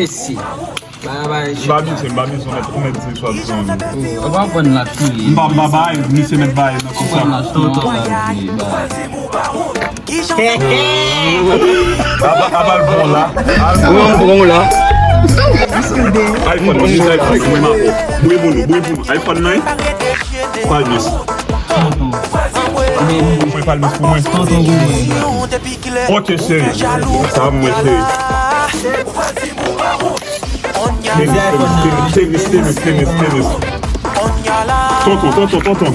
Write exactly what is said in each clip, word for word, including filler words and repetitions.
Messi. Ba, ba, ba. M pa bezwen, m pa bezwen mèt, mèt di swa di zon. Ou pa konn la tou. M pa, m pa bay, misye mèt bay nan kisa. Konn la tou, non, ba, ba. Apa, apa l bon la. Apa l bon la. iPhone, mwen iPhone, mwen mapo. Bouye pou nou, bouye pou nou. iPhone nan. Palmis. Mwen palmis pou mwen. Ok, cheri. Sa mwen, cheri. Tenis, tenis, tenis, tenis, tenis. Tonton, tonton, tonton.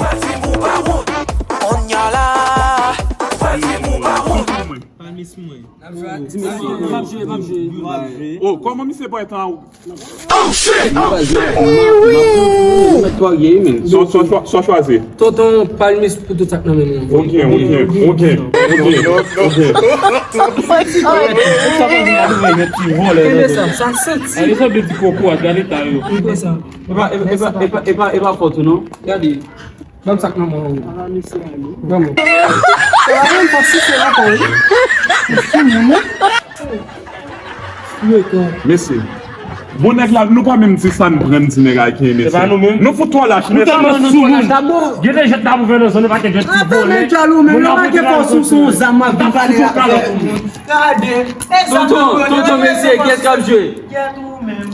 Palmis mwen. M ap jwe, m ap jwe, m ap jwe. Oh, kòman misye pa etan? Oh shit! Sa, sa, sa, sa chwazi. Tonton, palmis pou tout sa k nan men nou. Ok, ok, ok, ok, ok. Kenbe sa, sa santi. Gade sa, beti koko a, gade ta yo. Kenbe sa. E pa, e pa, e pa, e pa, e pa fòt ou non. Gade. Ban m sa k nan men w. Ban m. Sa va menm fòk sise la kò wi. Mesye, bon nèg la, nou pa menm di sa n pran di nèg ayisyen, mesye. Se pa nou menm. Nou fout twò lach, nou tèlman sou moun. Gen de jèt n ap ouvè nan zòn, nou pa gen jèt pou vòlè. Moun ap monte la, sou, sou zam, ap vin pale la. Gade. Tonton, tonton, mesye, kiyès k ap jwe? Kiyès ou menm?